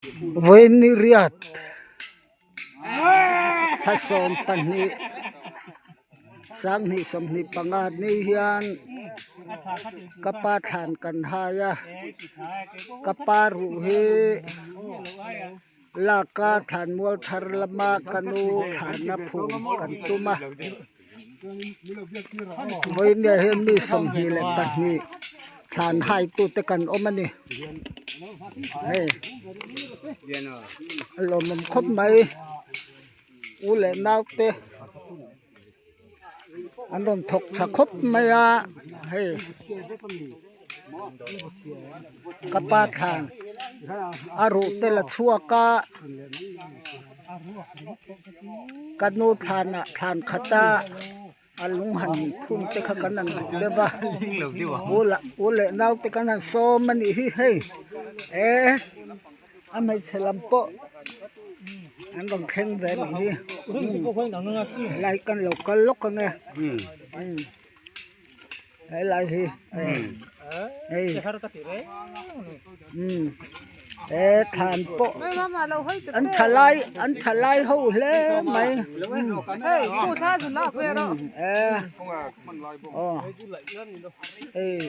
Vawiin riat thla 12 2025 ni hian ka pa thlan kan hai a ka pa ruh hi laka thlan mual thar lama ka nu thlana phum kan tum a vawiin ah hian mi 22 thlan hai tute kan awm a ni hei a lawmawm khawp mai u leh nau te an rawn thawk tha khawp mai a hei ka pa thlan a ruh te la chhuak a ka nu thlanah thlan khat a a lung han phun te kha kan han duh deuh va u leh nau te kan han sawm a nih hi hei eh a hmeichhe lam pawh an rawn thleng ve a nih hi helai kan lo kal lawk ang e helai hi hei he thlan pawh an tha lai an tha lai ho hle mai e aw hei.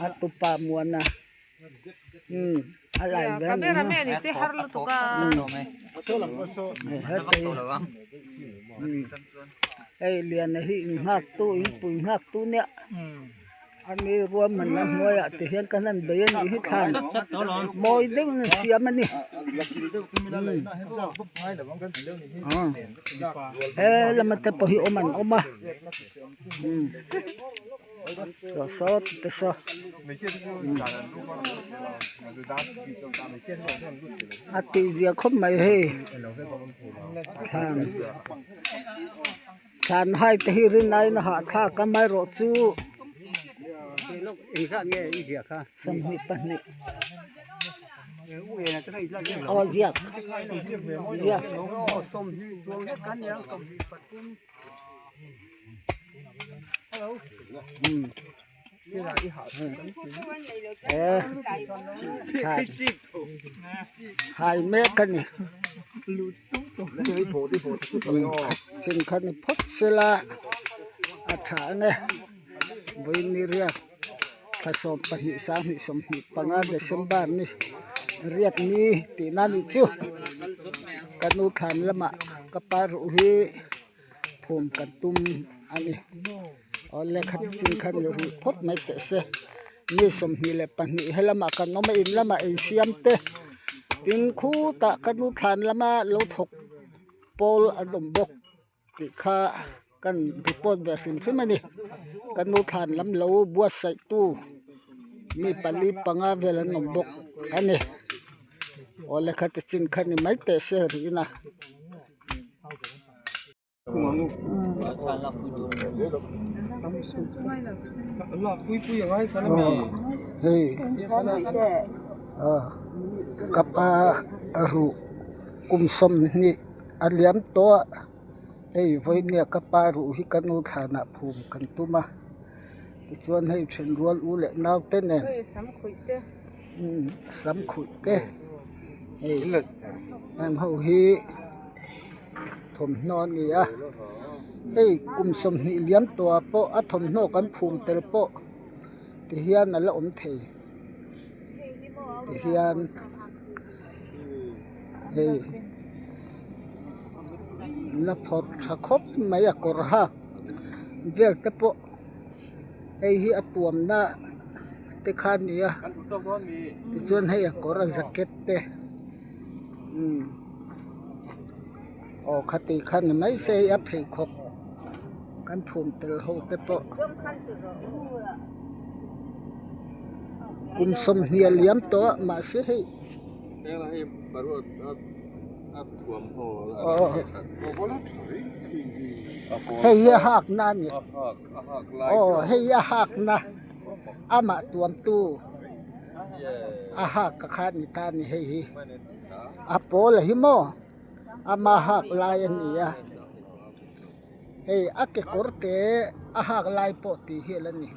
A tupa muana umm a lai ve a ni hei liana hi in nghak tu in pui nghak tu nia ani ruahman a hnuaiah te hian kan han bei a nih hi thlan mawi deuhin a siam a ni he lama te pawh hi awm an awm a. Saw te saw a tih zia khawp mai hei thlan thlan hai te hi rin aiin a hahthlak a amaherawh chu 22 aw ziak ziak. Hai mek a ni chingkhat ni phawt sela a tha ang e vawiin riak thla 12 2025 December ni riak ni tih na nih chu ka nu thlan lamah ka pa ruh hi. Phum kan tum a ni. Awle khat chin kha ni rih phawt mai teh se. Mi 22 helamah kan awm a in lamah insiam te tin khutah ka nu thlan lama lo thawk pawl an awm bawk tih kha kan report ve hrim hrim a ni. Ka nu thlan lam lo buatsaih tu mi pali panga vel an awm bawk a ni. Awle khat chin kha ni mai teh se rih na. Hei ka pa a ruh kum 20 a liam tawh a hei vawinia ka pa ruh hi ka nu thlanah phum kan tum a tichuan hei then rual u leh naute nen sam khuih te hei heng ho hi. Thawmhnaw a ni a hei kum 20 liam tawhah pawh a thawmhnaw kan phum tel pawh ti hian a la awm thei ti hian hei la phawrh tha khawp mai a kawr hak vel te pawh hei hi a tuamna te kha a ni a tichuan hei a kawr a jacket te umm. Aw khati kha ni mai se hei a pheikhawk kan phum tel ho te pawh kum 20 a liam tawh a mahse hei aw hei hi a hak na a ni aw hei hi a hak na amah tuamtu a hak ka kha ni ta a ni hei hi. A pawl a hi maw ama hak lai a ni a hei a kekawr te a hak lai pawh tih hi a la ni.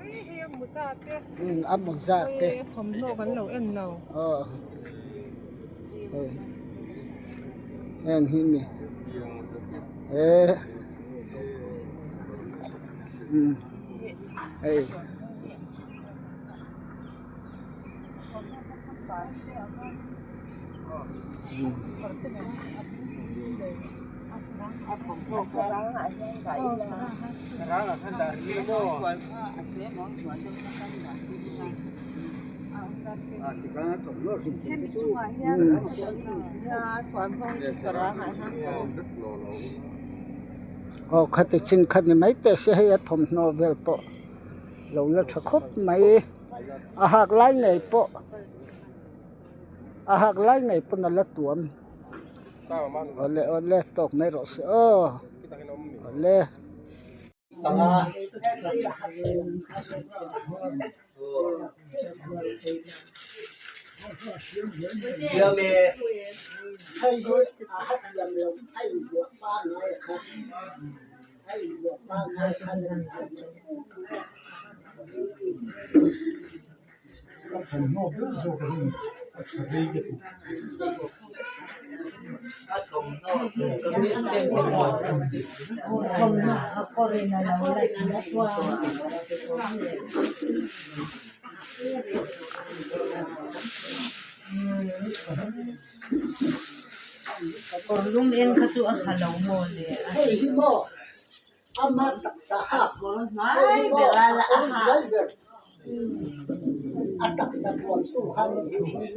Umm a mawza te thawmhnaw kan lo en lo aw hei heng hi ni eh umm hei. Aw khati chin kha ni mai teh se hei a thawmhnaw vel pawh lo la tha khawp mai a hak lai ngei pawh a hak lai ngei pawn a la tuam. Awle awle tawk mai rawh se aw awle. Kawr lum eng kha chu a ha lo maw le Ama taksa hak hei hi maw a kawr zuai ber a taksa tuam tu kha ni hi.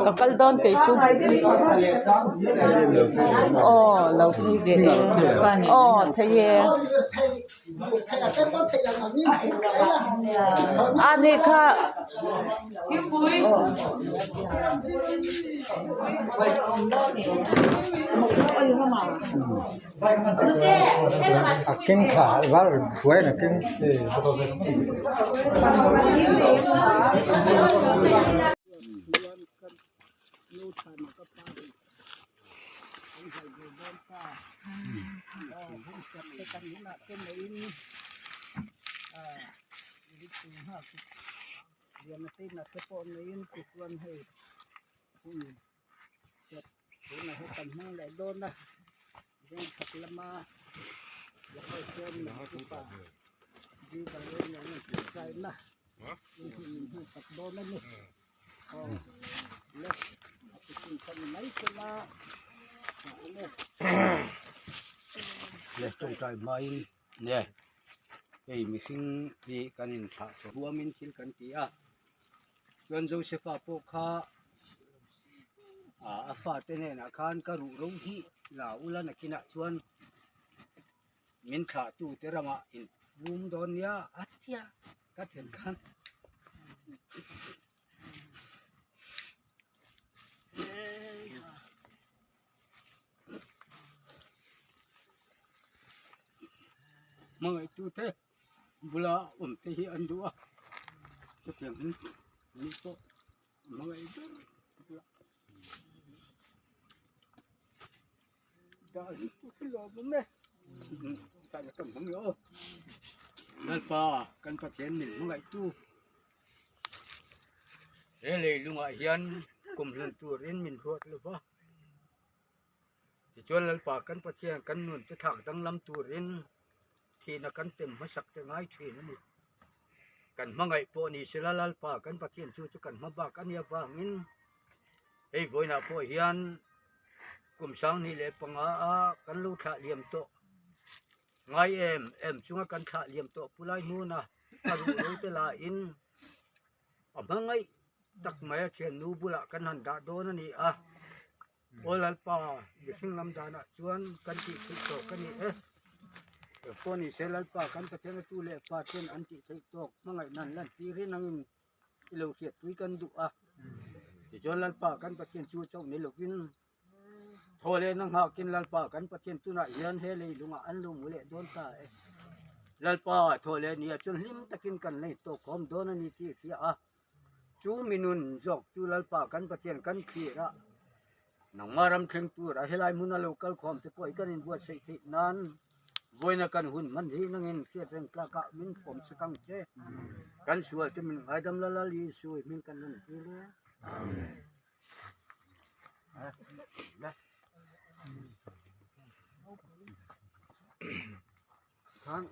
Ka kal dawn kei chu aw lo phei ve e aw thei e a ni kha. A keng thla var hruai in a keng. Tunah hian kan hmang leh dawn a veng chhak lama local chairman upa Diva Lena an tih chaina in hun in hman tak dawn a ni aw le a ti chin kha ni mai sela a awm e. Le tawngtai hmain nge hei mihring hi kan inthlah chhuah huamin thil kan ti a chuan Josepha pawh kha ah a fate hnenah khan ka ruh ro hi la ula nakinah chuan min thlah tu te ramah in pum dawn nia a tia ka then khan. Hmangaihtute bula awm te hi an duh a, chutiang in ni pawh hmangaih ber bula dah hi chu hi lawm awm e. Lalpa kan Pathian min hmangaihtu he leilungah hian kum hlun turin min ruat lo va. Tichuan Lalpa kan Pathian kan nun te thlak danglam turin thihna kan tem hmasak te ngai thin a ni. Kan hmangaih pawh ni sela Lalpa kan Pathian chu chu kan hma bak a nia vangin hei vawiinah pawh hian kum 2005 a kan lo thlah liam tawh ngai em em chunga kan thlah liam tawh pu lai hmuna a ruh lo te lahin a hmangaih tak mai a thiannu bulah kan han dah dawn a ni a. Aw Lalpa, mihring lam danah chuan kan tih theih tawk a ni e. Pawh ni se Lalpa kan Pathian atu leh fa ten an tih theih tawk hmangaih nan lan tirin angin i lo hriatpui kan duh a. Tichuan Lalpa kan Pathian chu chauh ni lovin thaw lehna nghakin Lalpa kan Pathian tunah hian he leilungah an lo mu leh dawn ta e. Lalpa thaw leh nia chuan hlim takin kan lei tawk awm dawn a ni tih hria a. Chu minun zawk chu Lalpa kan Pathian kan thlir a, nangmah ram thleng tur a helai hmuna lo kal khawm te pawh i kan inbuatsaih theih nan vawiina kan hun hman hi nangin hriat reng tlakah min pawm sak ang che. Kan sual te min ngaidam la Lal Isu i hming kan rawn dil e. Amen. Khan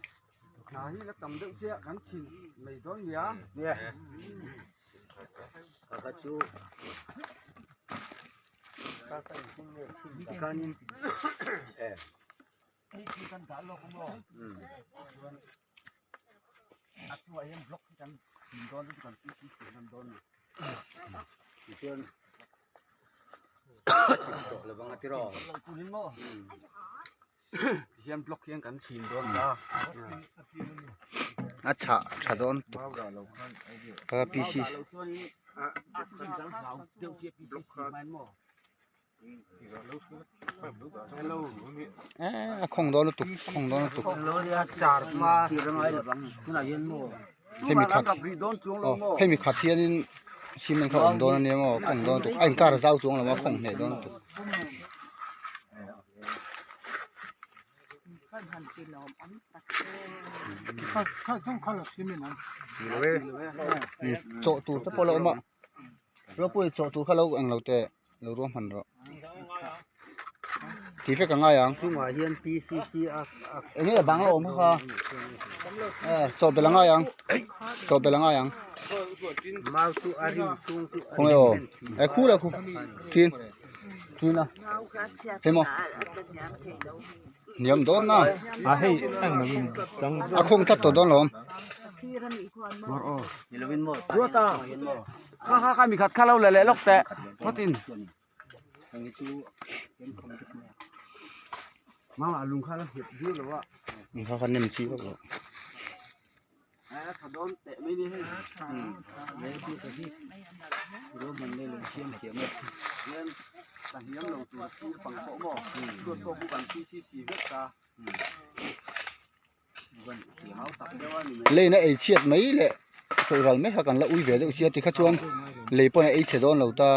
hna hi la tam deuh chiah kan chhin mai dawn nia. Nia. Ka kha chu tikhanin e. Hei khi kan dah lawk a maw? A chungah hian block hi kan chhin dawn chu kan PCC hman dawn a ni. Tichuan a chim tawh lovang a tiraw? Tunin maw? Tihian block hian kan chhin dawn ta. A chhah tha dawn tuk ka PC. A khawng dawn lutuk khawng dawn lutuk. Hemi khat aw hemi khat hianin cement kha a awm dawn ania maw a khawng dawn lutuk a inkar a zau chuang lo a khawng hneh dawn lutuk. Chawh tur te pawh a lo awm a ropui chawh tur kha lo eng lo teh lo ruah hman rawh tih vek a ngai ang eng nge bang a awm kha chawh belh a ngai ang chawh belh a ngai ang khawnge aw e khu la khu thin. Tuna hei maw hniam dawn na a khawng tlat tawh dawn lo Kha kha kha mi khat kha lo la leh lawk teh phawt in mama lung kha la nghet viau lo a kha kha nem chi vak lo. Leina ei chhiat mai leh tawih ral mai kha kan la ui ve deuh sia tikha chuan lei pawn a ei chhe dawn lo ta.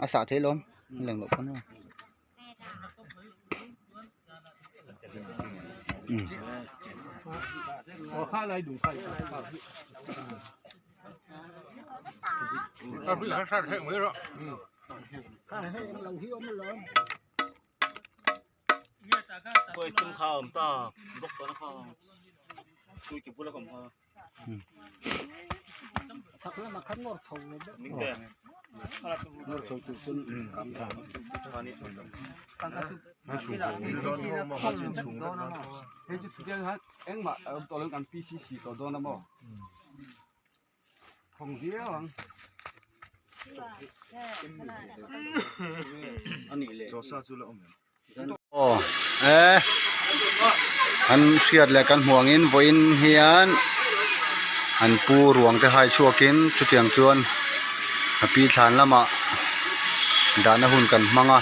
A sah thei lawm leng loh pawn a Aw e an hriat leh kan hmuh angin vawiin hian an pu ruang te hai chhuakin chutiang chuan a pi thlan lamah dahna hun kan hmang a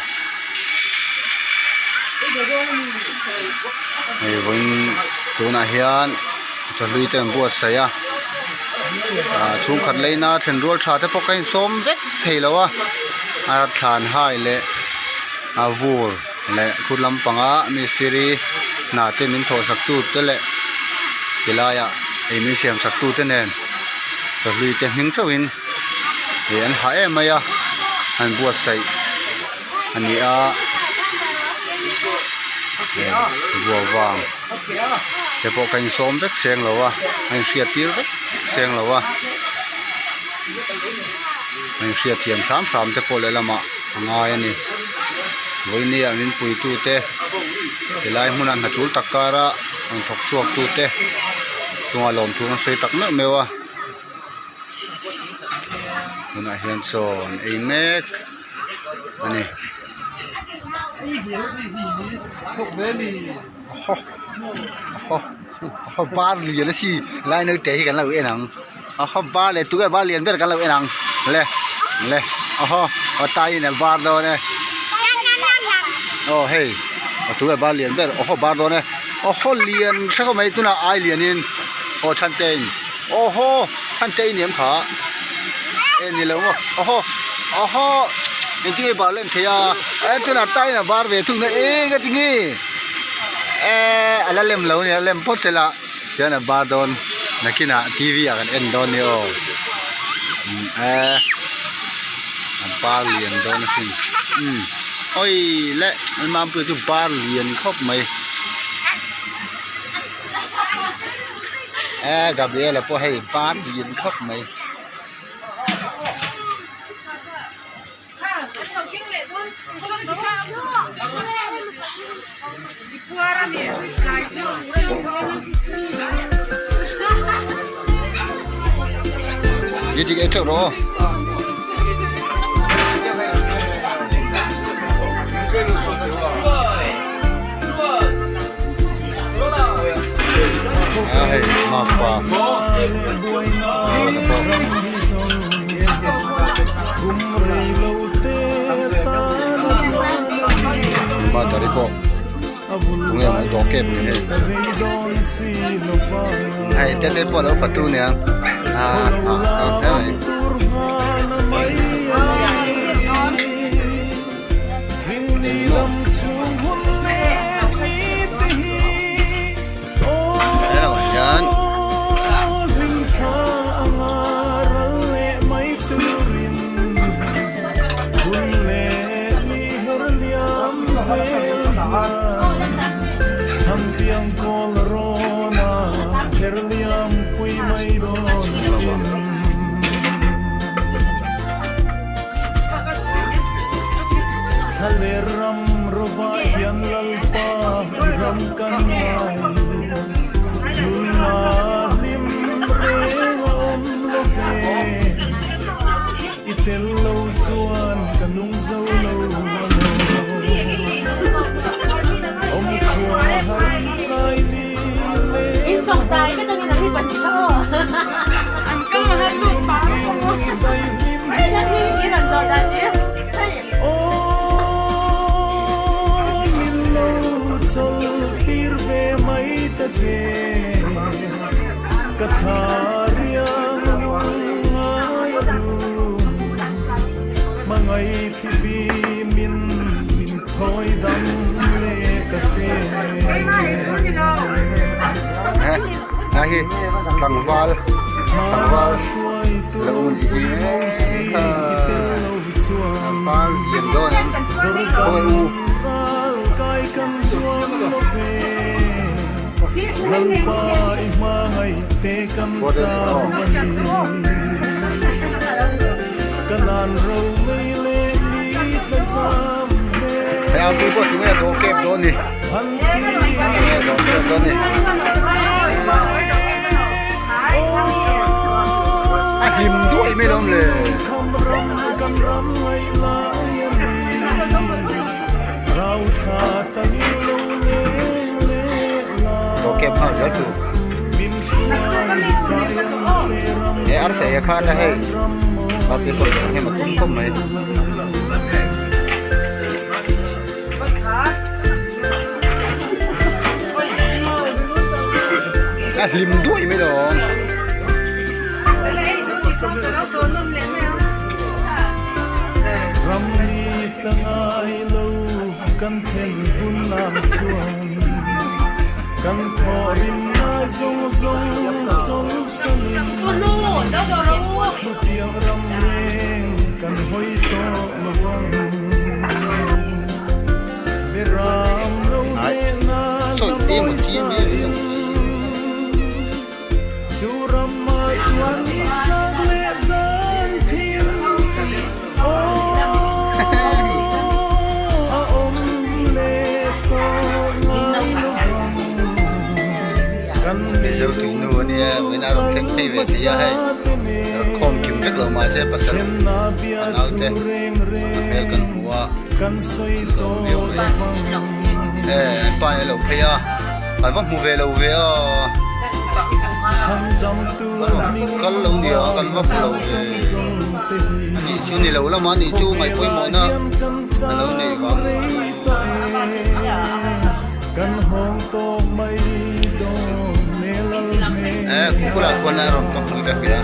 hei vawiin tunah hian chawhlui te an buatsaih a ah chhungkhat leina thenrual tha te pawh ka insawm vek thei lo a a thlan hai leh a vur leh khut lampanga mistiri hna te min thawh sak tu te leh tilaiah ei min siam sak tu te nen chawhlui te hming chauhin ih an hah em mai a an buatsaih a ni a bua vang te pawh ka insawm vek seng lo a a inhriat tir vek seng lo a a inhriat thiam hram hram te pawh lehlamah a ngai a ni vawinia min puitu te helai hmuna hna tul tak kara rawn thawk chhuak tu te chungah lawmthu an sawi tak meuh meuh a tunah hian chaw an ei mek a ni. Bar lian a si lai naute hi kan lo en ang aw bar leh tunge bar lian ber kan lo en ang le le aw aw taiin a bar dawn e aw hei aw tunge bar lian ber aw bar dawn e aw lian hre khawp mai tunah ai lianin aw chhantein aw haw chhantei ni em kha e ni lo maw aw haw engtin nge bar len thei a e tunah taiin a bar ve thung na eng a ti nge. Eee a la lem lo nia lem phawt se la chuan a bar dawn nakinah t v ah kan en dawn nia aw eee a bar lian dawn asin umm awi le an mampuia chu bar lian khawp mai eee Gabriel-a pawh hei bar lian khawp mai. Đi đi cái chỗ đó. À, hey, mặc vào. Battery pawh tunge mai dawh kep ni hei hei te te pawh alo patu nia a a a hle mai. Helamah hian Hei hi tlangval tlangval lo ni hi kha tlangval lian dawn em khawngaih u. Hei ang pui pawh tunge dawh kep dawn ni tunge dawh kep dawn ni a hlim duai mai lawm le. Dawh kep nghal zel tur he arsa e khan a hei bati pawh hi hemi a tum khawp mai. A hlim duai mai lawm. Mizo tuinu a nia vawiin a rawn thleng phei ve thei a hei rawn khawm kim vek lo mahse pasal a naute a hmel kan hmu a an lawm viau mai e an pa in a lo phei a kan va hmu ve lo ve a kal lo nia kan va hmu lo ve a nih chu ni lo lama a nih chu ngaih pawimawh na a lo neih vang. E kukula khuan a rawn ka hmu ka hria.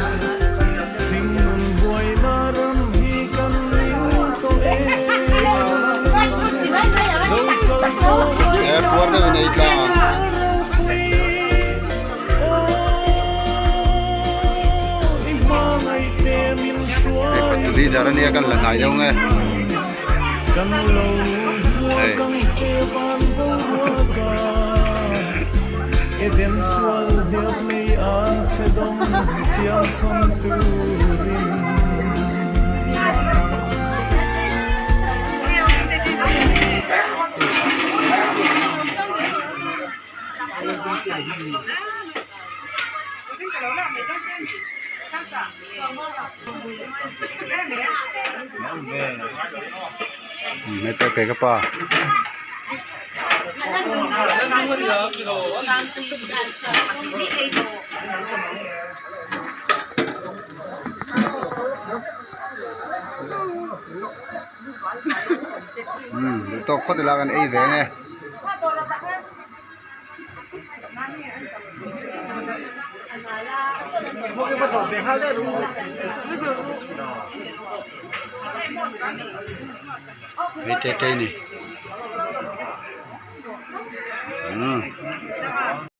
E puar deuh in ei tlang a. Hei fatu leader ania kan la hnai deuh nge. Hei. Heta ke ka pa. Duhtawk phawt ila kan ei ve nge. Hei te te ni.